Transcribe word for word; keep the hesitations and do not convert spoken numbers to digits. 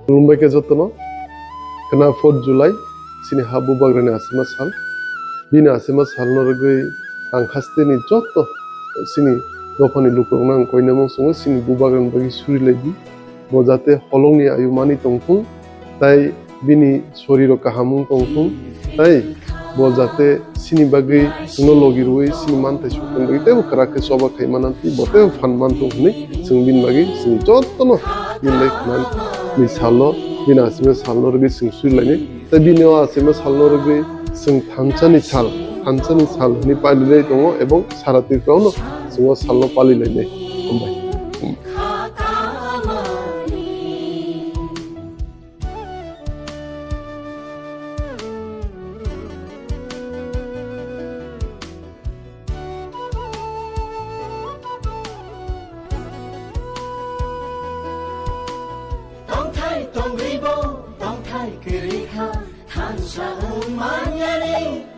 Khulumbai khe jotono. Khna fourth July, chini ha bubagrani asima sal. Bini asima salno rwgwi ang hasteni joto chini dophani lukurokno ang koinamung chwngo, chini bubagrani bagwi suri lai di. Bo jate holongni ayu mani tongthung, tai bini soriro kaham wng tongthung, tai bo jate chini bagwi chwngno logi rwui chini manthai sukmani bagwi teibo kwrak khe choba khai mananti, bo teibo phan manthung hwnwi chwng bini bagwi chwng jotono bini bai khwnani salno, bini asima salno rwgwi chwng suri lainai. Tai bini o asima salno rwgwi chwng thansani sal, thansani sal hwnwi pali lai tongo, ebong sara Tripura no chwng o salno pali lainai. Hambai. Tongthai tongribo, tongthai kwrwi kha, thansa wng manyani.